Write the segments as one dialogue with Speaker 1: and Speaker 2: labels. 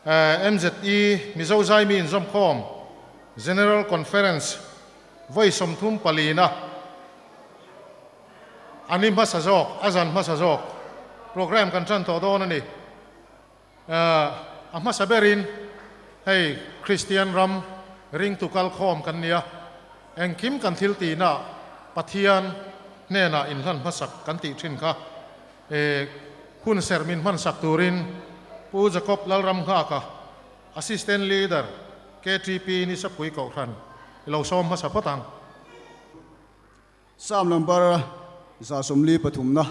Speaker 1: MZE Mizo Zaimi Inzawmkhawm General Conference vawi 34 na a ni hmasa zawk, a zan hmasa zawk program kan tan tawh dawn a ni. A hmasa berin hei Kristian ram ringtu kalkhawm kan nia, engkim kan thil tihna Pathian hnenah inhlan hmasak kan tih thin kha hun serh min hmansak turin Pu Jacob Lalramnghaka, Assistant Leader, KTP Nisapui Kohhran i lo sawm hmasa phawt ang.
Speaker 2: Psalm number 143na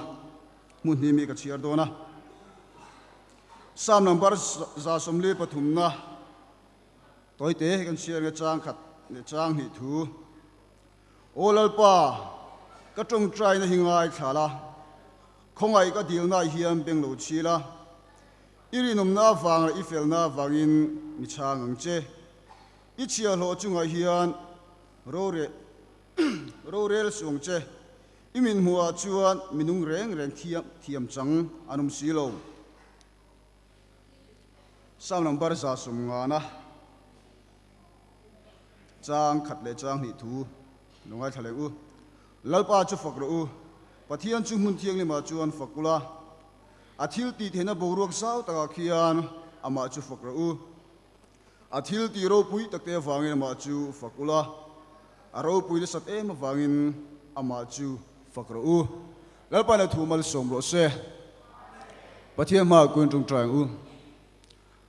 Speaker 2: hmun hnih mi ka chhiar dawn a. Psalm number 143na tawite kan chhiar nge chang khat leh chang hnih thu. Aw Lalpa, ka tawngtaina hi ngaithla la, khawngaih ka dilna hian beng lo chhi la, i rinawmna avang leh i felna avangin mi chhang ang che. I chhiahhlawh chungah hian rore rorel suang che. I min hmuhah chuan minung reng reng thiam thiam chang an awm si lo. Psalm number 150na chang khat leh chang hnih thu lo ngaithla leh u. Lalpa chu fak rawh u, Pathian chu hmun thianghlimah chuan fak ula, a thil tih theihna boruak zau takah khian amah chu fak rawh u. A thil tih ropui takte avangin amah chu fak ula, a ropui nasat em avangin amah chu fak rawh u. Lalpa na thu malsawm rawh se. Pathian hmaah kun tawngtai ang u.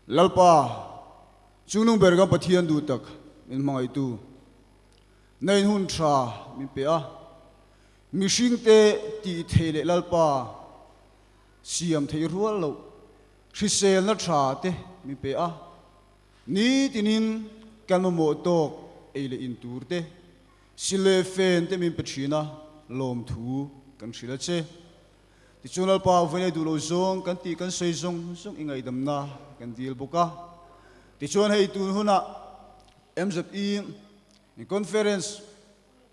Speaker 2: Lalpa, chungnung ber kan Pathian duh tak min hmangaihtu, na in hun tha min pe a, mihringte tih thei leh Lalpa siam theih rual loh hriselna tha te min pe a, ni tinin kan mamawh tawk ei leh in tur te, si leh fen te min pe thin a, lawm thu kan hrilh a che. Tichuan Lalpa vawiin duh lo zawng kan tih kan sawi zawng zawng i ngaihdamna kan dil bawk a. Tichuan hei tun hunah MZE Conference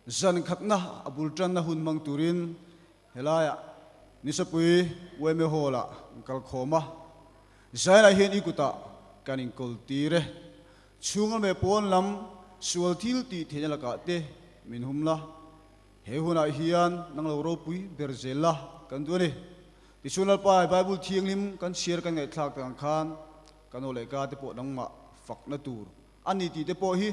Speaker 2: zan khatna a bul tanna hun hmang turin helaiah Nisapui yma Hall-ah an kal khawm a. Zainah hian i kutah kan inkawl tir e. Chhunga meh pawn lam sual thil tih theihna lakah te min hum la. He hunah hian nang lo ropui ber zel la kan duh a ni. Tichuan Lalpa Bible thianghlim kan chhiar kan ngaihthlak tak ang khan kan aw leh ka te pawh nangmah fakna tur a ni tih te pawh hi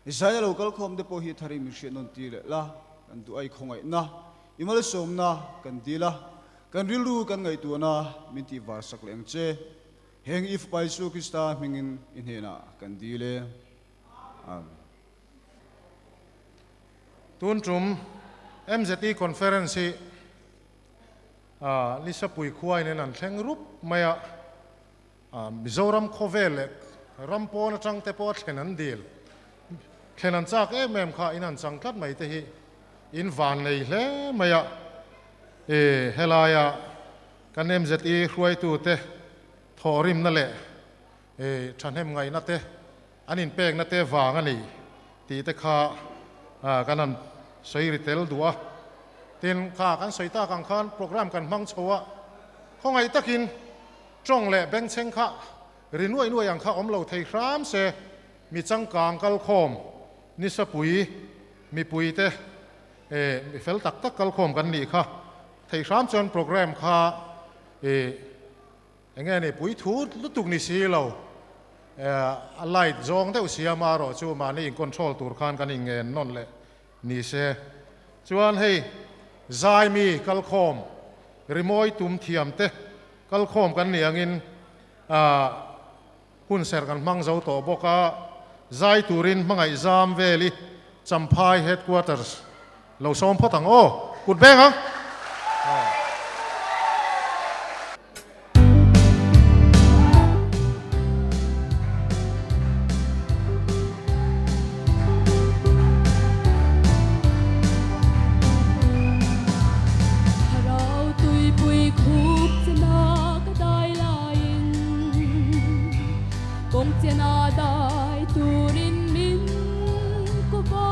Speaker 2: Zaina lo kal khawm te pawh hi tharin min hriat nawn tir leh la kan duh a, i khawngaihna, i malsawmna kan dil a, kan rilru kan ngaihtuahna min tih var sak leh ang che. Heng i Fapa Isua Krista hmingin i hnenah kan dil e. Amen.
Speaker 1: Tun tum MZE Conference hi Lisapui khuain in an thleng rup mai a, Mizoram khawvel leh ram pawn atang te pawh a thlen an dil. Thlen an chak em em kha in an chang tlat mai te hi in van nei hle mai a. Helaia kan MZE hruaitute thawhrimna leh thahnem ngaihna te an inpekna te vang a ni tih te kha kan han sawi ri tel duh a. Tin, kha kan sawi tak ang khan program kan hmang chho a, khawngaih takin tawng leh bengchheng kha ri nuai nuai ang kha awm lo thei hram se, mi changkang kalkhawm Nisapui mipui te mi fel tak tak kalkhawm kan nih kha thei hram chuan program kha Eng nge ni pui thu lutuk ni si lo, a light zawng deuh si a marawh chu mahni in control tur khan kan inngen nawn leh ni se. Chuan hei Zaimi kalkhawm, rimawi tum thiam te kalkhawm kan nih angin hun serh kan hmang zo tawh bawk a, zai turin hmangaih zam vel i Champhai Headquarters lo sawm phawt ang aw, kut beng ang.
Speaker 3: Thlarau tuipui khup chena ka dai laiin kawng chena dai turin min ko va.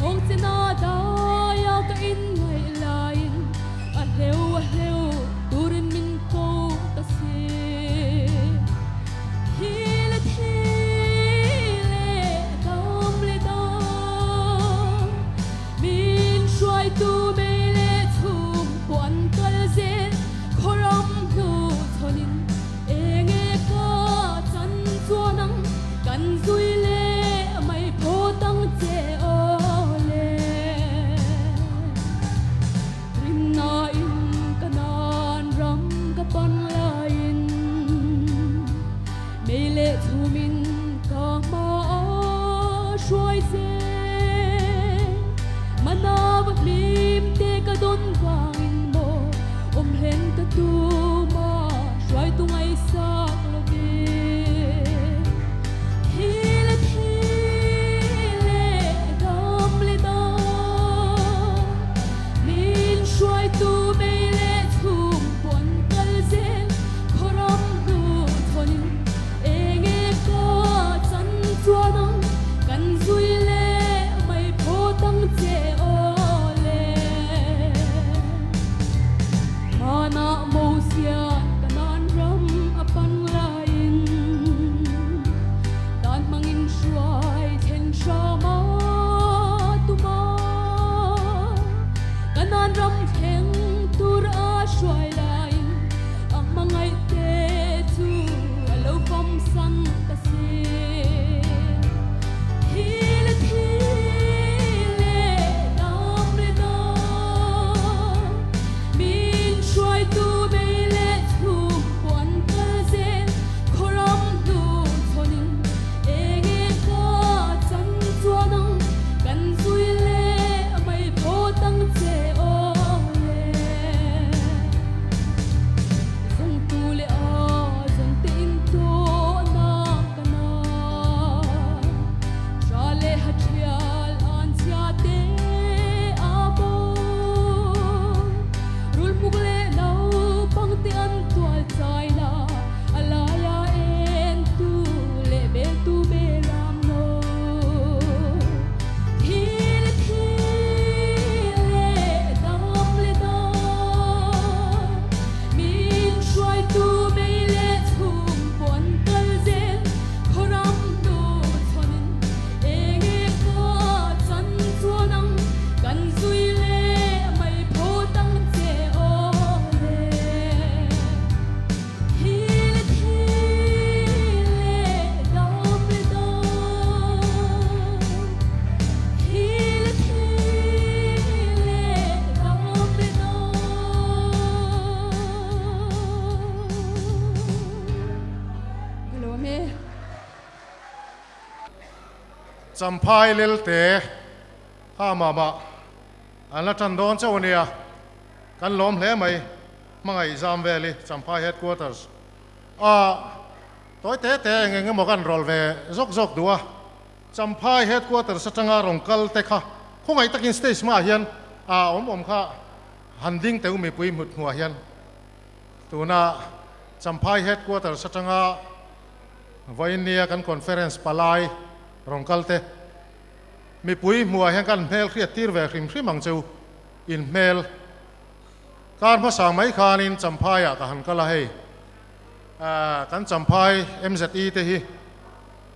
Speaker 3: Kawng chena dai a
Speaker 1: Champhai Lelte kha amah mah an la tan dawn chauh a nia, kan lawm hle mai hmangaih zam vel hi Champhai Headquarters a tawi te te eng eng emaw kan rawlh ve zawk zawk duh a, Champhai Headquarters atanga rawn kal te kha khawngaih takin stage hmaah hian a awm awm kha han ding teu mipui hmut hmuah hian tuna Champhai Headquarters atanga Vawinia kan conference palai rawn kal te mipui hmuah hian kan hmel hriat tir ve hrim hrim ang cheu in hmel kar hmasa mai khanin Champhaiah ka han kal a hei kan Champhai MZE te hi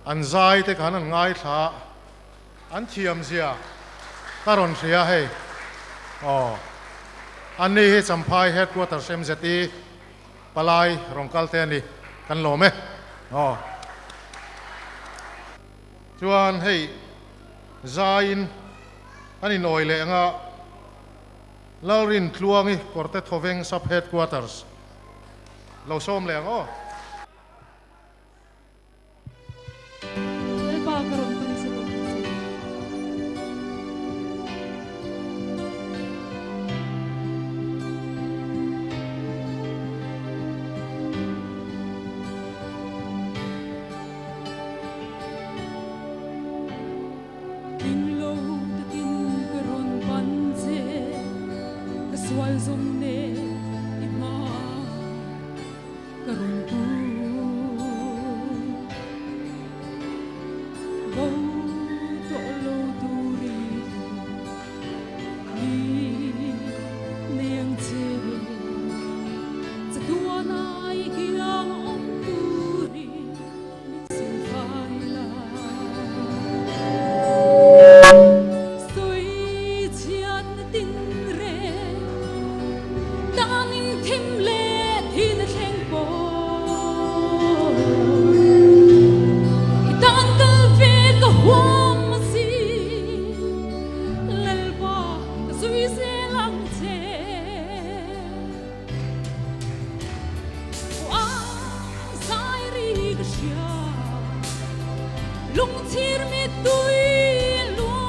Speaker 1: an zai te khan an ngaithla an thiam zia ka rawn hria hei aw anni hi Champhai Headquarters MZE Palai rawn kal te a ni, kan lawm e. Aw. Chuan hei zaiin an inawi leh anga Lalrin Tluangi Kawrte Thawveng Sub Headquarters lo sawm leh ang aw.
Speaker 3: Lalpa ka rawn pan che bawk ang che. Tling lo takin ka rawn pan che, ka sual zawng nen i hma. Ka rawn pu bo tawh lo turin mi nei ang che. Chatuana i kiang awm turin min silfai la. Sawi chhiatna tin reng Tanin thim leh thin a thleng pawh I tan kal ve ka huam a si Lalpa ka zui zel ang che Aw ang zai ri ka hria Lungchhir mittui a luang.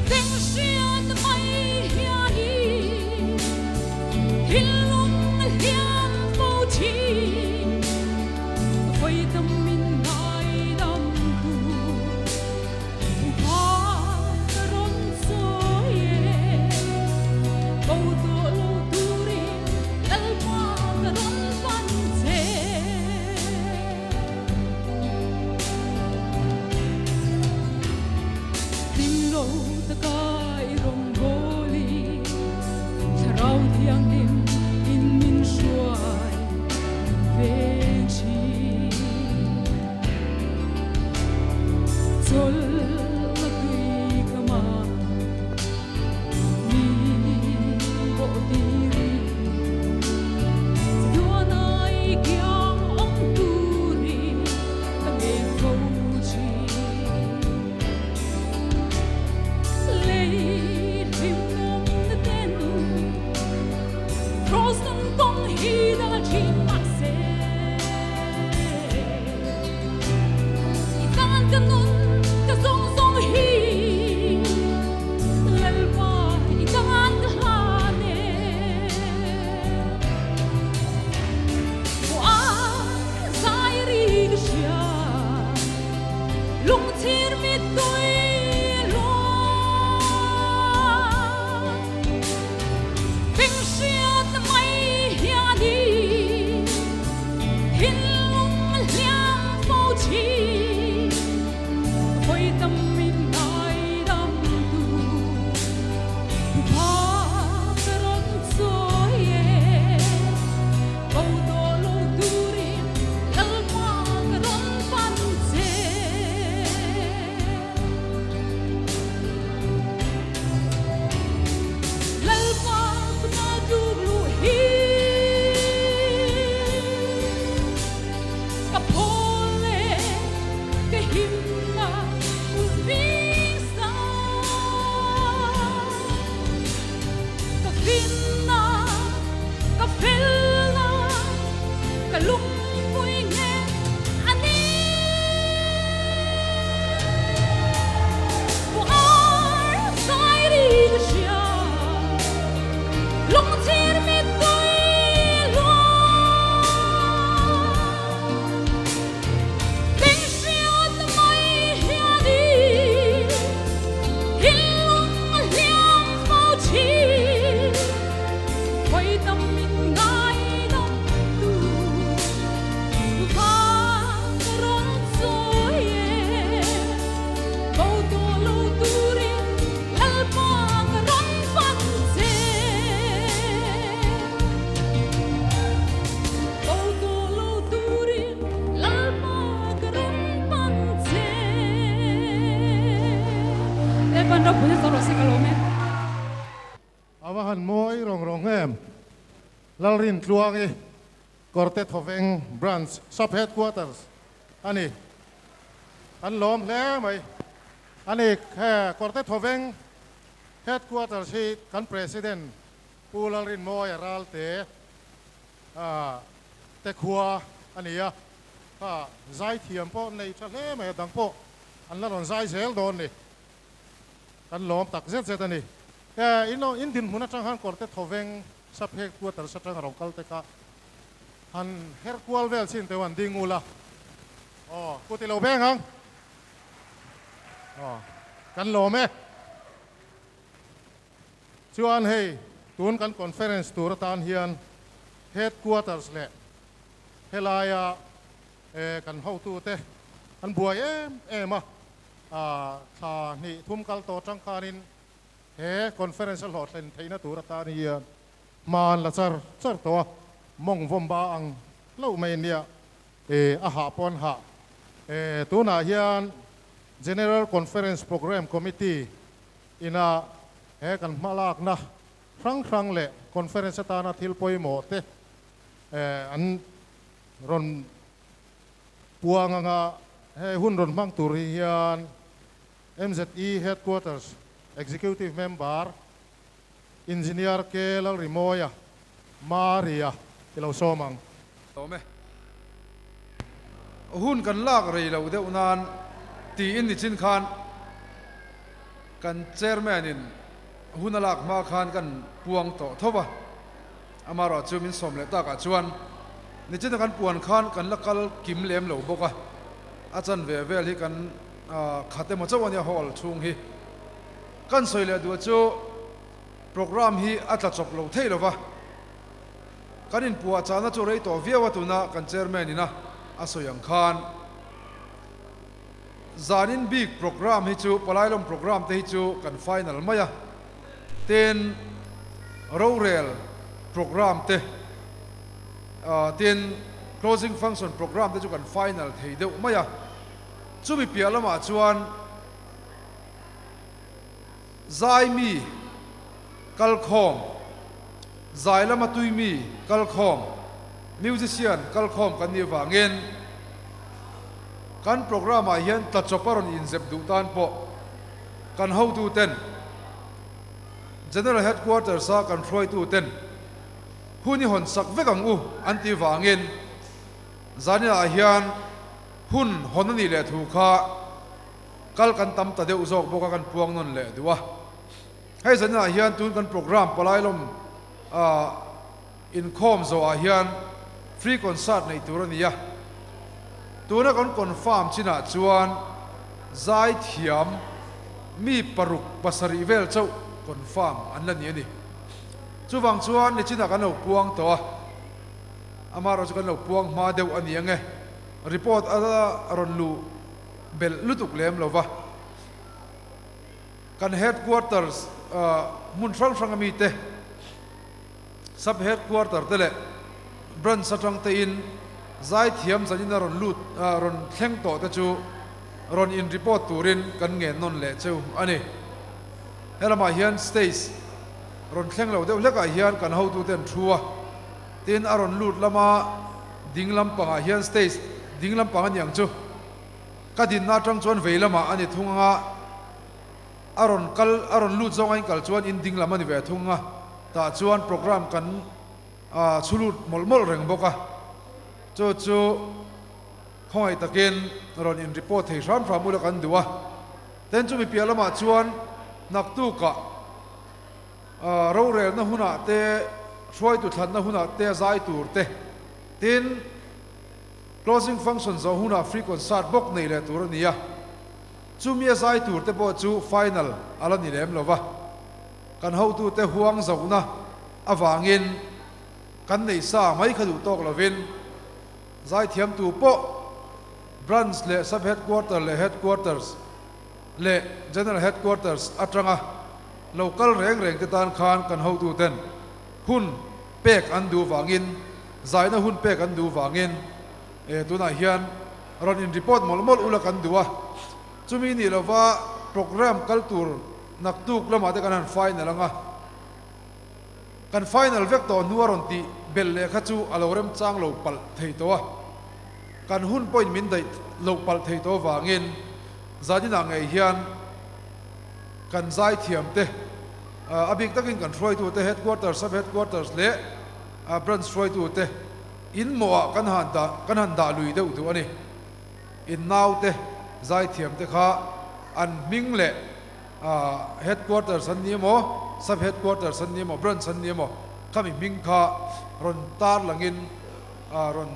Speaker 3: Teng hriat mai hianin thinlung hliam fo thin. Ka vawi tam min ngaidam tu Upa ka rawn sawi e. Bo tawh lo turin Lalpa ka rawn pan che. Hlim lo taka i rawngbâwl i Thlarau Thianghlim in min hruai veng thin. Chawlhna tui ka mah min bawh tirin Chatuana i kiang awm turin ka ngen fo thin. Lei hlim nawmna ten Cross nung kawng hi dal thin mahse I tan ka nun ka zawng. Lalpan ropuina chang rawh se ka lawm e.
Speaker 1: A va han mawi rawng rawng em? Lalrintluangi Kawrte Thawveng Branch Sub Headquarters a ni. An lawm hle mai a ni. He Kawrte Thawveng Headquarters hi kan President Pu Lalrinmawia Ralte te khua a ni a, kha zaithiam pawh nei tha hle mai a, dang pawh an la rawn zai zel dawn ni. Kan lawm tak zet zet a ni. In dinhmun atang khan Kawrte Thawveng Sub Headquarters atanga rawn kal te kha han her kual vel chin teuh an ding ula. Aw, kut i lo beng ang. Aw, kan lawm e. Chuan hei, tun kan conference tur atan hian Headquarters leh helaia kan hotute an buai em em a, thla hnih thum kal tawh atang khanin he conference a hlawhthlen theihna tur atan hian hma an la char char tawh a, mawng vawm ba ang hlauh mai nia a hah pawh an hah. Tunah hian General Conference Programme Committee ina he kan hmalakna hrang hrang leh conference atana thil pawimawh te an rawn puang anga he hun rawn hmang tur hi hian MZE Headquarters Executive Member Engineer K Lalrimawia Maria i lo sawm ang.
Speaker 4: Awm e. Hun kan lak rei lo deuh nan tiin nichin khan kan Chairman in hun a lak hma khan kan puang tawh tho va, amaherawh chu min sawm leh takah chuan nichina kan puan khan kan la kal kim lem lo bawk a, a chanve vel hi kan khat emaw chauh a nia hall chhung hi. Kan sawi leh duh chu programme hi a tla chawp lo thei lo va, kan inpuah chahna chu rei tawh viau a tuna kan chairman ina a sawi ang khan zanin bik programme hi chu palailawm programme te hi chu kan final mai a, tin rorel programme te tin closing function programme te chu kan final thei deuh mai a, chumi piah lamah chuan. Zaimi kalkhawm, zai lama tuimi kalkhawm, musician kalkhawm kan nih avangin kan programme ah hian tlachawp a rawn inzep duh tan pawh kan hotuten General Headquarters a kan hruaituten hun i hawn sak vek ang u an tih vangin zaninah hian hun hawn a nih leh thu kha Kal kan tam ta deuh zawk bawk a kan puang nawn leh duh a. Hei zaninah hian tun kan programme palailawm inkhawm zawhah hian free concert neih tur a ni a. Tuna kan confirm chinah chuan zaithiam mi paruk pasarih vel chauh confirm an la ni a ni. Chuvang chuan nichinah kan lo puang tawh a, amaherawhchu kan lo puang hma deuh a ni ang e. Report a rawn luh belh lutuk lem lo va, kan headquarters hmun hrang hranga mite, sub headquarter te leh branch atang tein zaithiam zanin a rawn lut rawn thleng tawh te chu rawn in report turin kan ngen nawn leh cheu a ni. Helamah hian stage rawn thleng lo deuh hlekah hian kan hotute an thu a, tin a rawn lut lama ding lampangah hian stage ding lampang a ni ang chu. Ka dinna atang chuan vei lamah a ni thung anga, a rawn kal a rawn lut zawng a inkal chuan in ding lam a ni ve thung anga, tah chuan programme kan chhu lut mawlh mawlh reng bawk a, chu chu khawngaih takin rawn in report thei hram hram ula kan duh a, ten chumi piah lamah chuan naktukah rorelna hunah te hruaitu thlanna hunah te zai tur te tin Closing function zawh hunah free concert bawk nei leh tur a ni a, chumi a zai tur te pawh chu final a la ni lem lo va, kan hotute huang zohna avangin kan neih sa mai kha duh tawk lovin zaithiamtu pawh Branch leh Sub Headquarter leh Headquarters leh General Headquarters atanga lo kal reng reng te tan khan kan hotuten hun pek an duh vangin, zaina hun pek an duh vangin e tunah hian rawn in report mawlh mawlh ula kan duh a, chumi nih lova programme kal tur Naktuk lamah te kan han final anga, kan final vek tawh hnu a rawn tih belh leh kha chu a lo remchang lo palh thei tawh a, kan hun pawhin min daih loh palh thei tawh avangin zaninah ngei hian kan zaithiam te, a bik takin kan hruaitute, headquarters, sub-headquarters leh branch hruaitute inmawhah kan han dah kan han dah lui deuh duh a ni. In naute zaithiam te kha an hming leh headquarters an ni emaw, sub headquarters an ni emaw, branch an ni emaw khami hming kha rawn tar langin rawn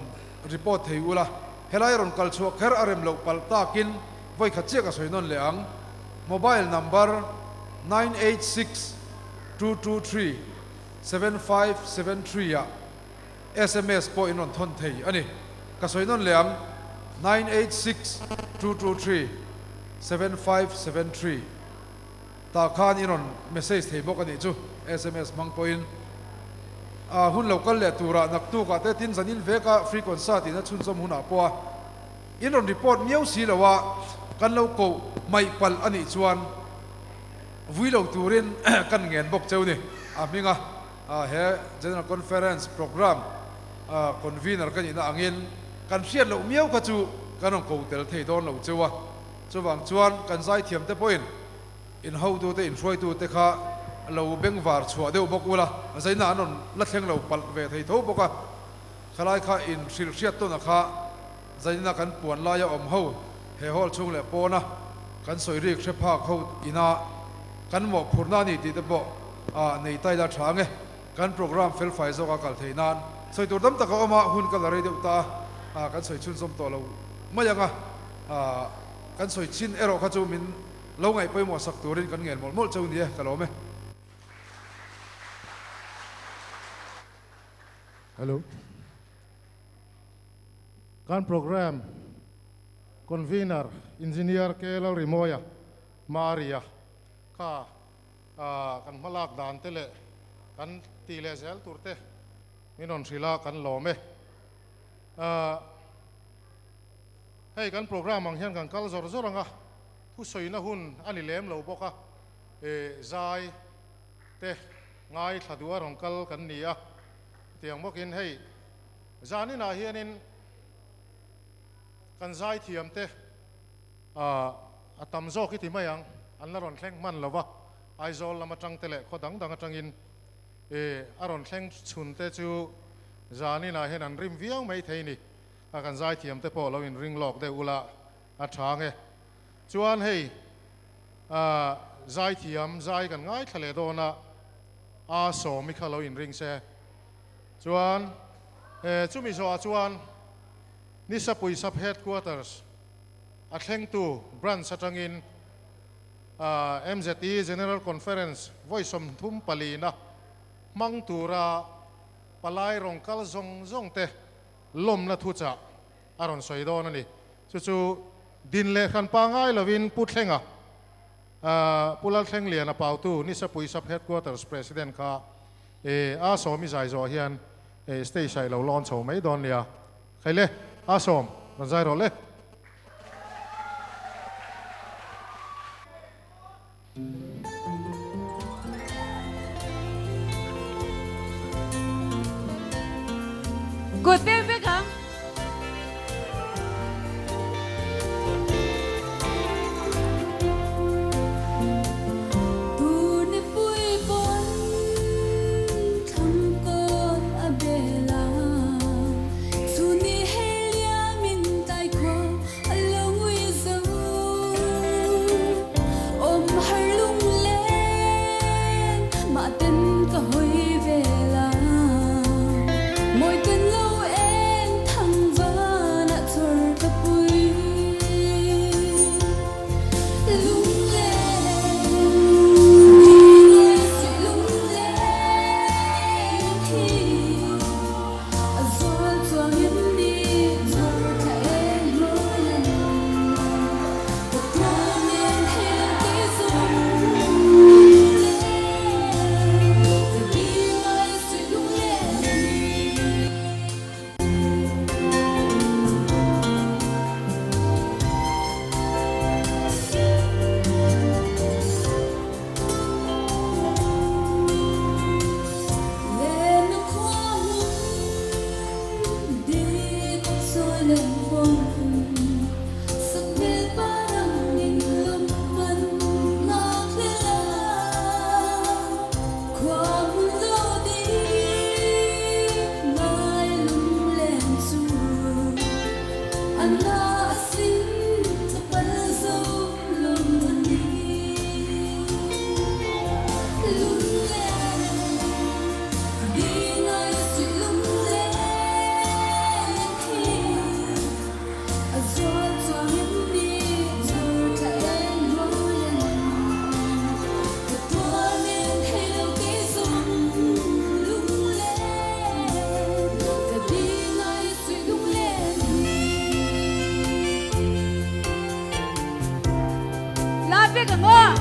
Speaker 4: report thei ula, helai rawn kal chhuah kher a rem loh palh takin vawikhat chiah ka sawi nawn leh ang. Mobile number 986223 7573 ah sms pawh in rawn thawn thei a ni. Ka sawi nawn leh ang, 986223 7573 tah khan in rawn message thei bawk a nih chu, sms hmang pawhin. A hun lo kal leh turah naktukah te tin zanin veka free concert in a chhunzawm hunah pawh a in rawn report miau si lo a, kan lo koh hmaih palh a nih chuan vui lo turin kan ngen bawk cheu ni. A hminga. He General Conference Programme Convener ka nihna angin kan hriat loh miau kha chu kan rawn ko tel thei dawn lo cheu a. Chuvang chuan kan zaithiamte pawhin inhotute, inhruaitute kha lo bengvar chhuah deuh bawk ula, zaina an rawn la thleng lo palh ve thei tho bawk a. Khalai kha inhrilh hriat tawn a kha zaina kan puan laia awm ho, he hall chhung leh pawna kan sawi rik hre phak ho ina kan mawhphurhna a ni tih te pawh a nei taila tha ange. Kan program fel fai zawk a kal theih nan sawi tur tam tak a awm a, hun ka la rei deuh ta a, kan sawi chhunzawm tawh lo mai ang a, kan sawi chin erawh kha chu min lo ngaih pawimawh sak turin kan ngen mawlh mawlh cheu ni e, ka lawm e.
Speaker 1: Hello. Kan program convener Engineer K Lalrimawia Maria kha kan hmalak dan te leh kan tih leh zel tur te min rawn hrilh a, kan lawm e. Hei kan program ang hian kan kal zawr zawr ang a, thusawina hun a ni lem lo bawk a, zai te ngaithla duh a rawn kal kan ni a, tiang bawkin hei zaninah hianin kan zaithiam te A tam zawk i ti mai ang, an la rawn thleng hman lo va, Aizawl lam atang te leh khaw dang dang atangin a rawn thleng chhun te chu zaninah hian an rim viau mai thei ni. A kan zaithiam te pawh lo inring lawk deuh ula a tha nge. Chuan hei zaithiam zai kan ngaithla leh dawn a, a sawmi kha lo inring se. Chuan chumi zawhah chuan Nisapui Sub Headquarters, A thlengtu branch atangin MZE General Conference vawi 34 na hmang tura palai rawn kal zawng zawng te lawmna thuchah a rawn sawi dawn a ni. Chu chu din leh hran pangai lovin Pu Thlenga, Pu Lalthlengliana Pautu, Nisapui Sub Headquarters President kha a sawmi zai zawh hian stage ah i lo lawn chho mai dawn nia. Hei le, a sawm, rawn zai rawh le.
Speaker 3: Kut beng vek ang. leh maw?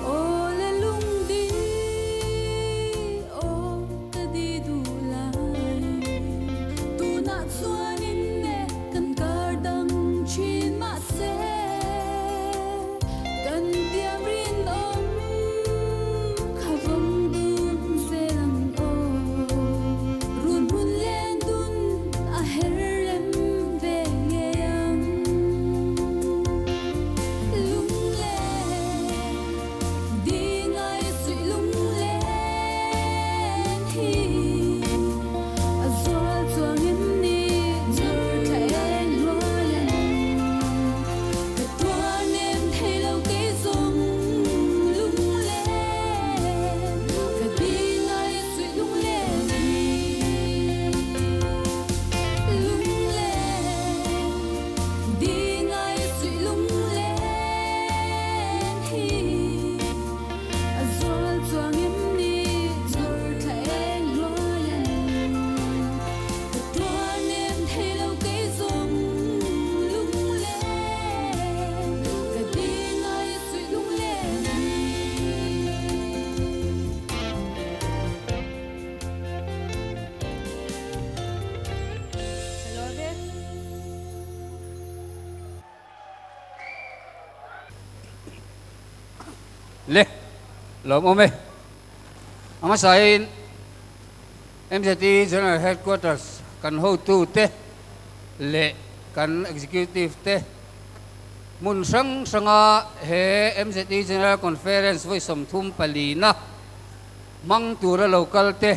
Speaker 3: Aw le lungdi, aw ka di duh lai. Tunah chuanin e kan kar dang thin mahse kan tiam rinawm kha vawng dun zel ang aw. Run hmun len dun a her rem ve ngei ang. Lunglen di ngai suih lunglen hi a zual chuang em ni chur thla eng hluai a ni. Ka tuar nem thei lo kei zawng lunglen ka di ngai suih lunglen hi. Lunglen di ngai suih lunglen hi a zual chuang em ni chur thla eng hluai a ni. Ka tuar nem thei lo kei zawng lunglen ka di ngai suih lunglen hi. Ka lawm e.
Speaker 5: Le, lawm awm e. A hmasain MZT General Headquarters kan hotute leh kan Executive te hmun hrang hranga he MZT General Conference vawi 34 na hmang tura lo kal te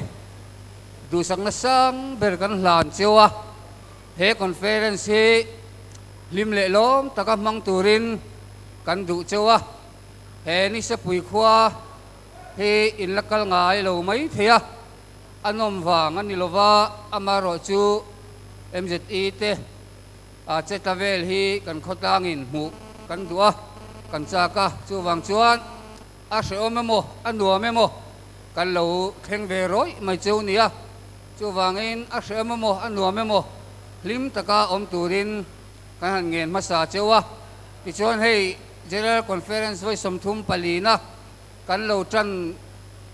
Speaker 5: duhsakna sang ber kan hlan cheu a. He conference hi hlim leh lawm taka hmang turin kan duh cheu a. He Nisapui khua hi in la kal ngai lo mai thei a, a nawm vang a ni lova, amaherawh chu MZE te a che tla vel hi kan khawtlangin hmuh kan duh a, kan chak a, chuvang chuan a hrehawm emaw a nuam emaw kan lo thleng ve rawih mai cheu nia, chuvangin a hrehawm emaw a nuam emaw hlim taka awm turin kan han ngen hmasa cheu a, tichuan hei General Conference vawi 34 na kan lo tan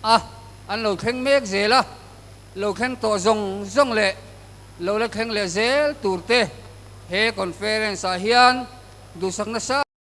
Speaker 5: a, an lo thleng mek zel a, lo thleng tawh zawng zawng leh lo la thleng leh zel tur te he conference ah hian duhsak nasa.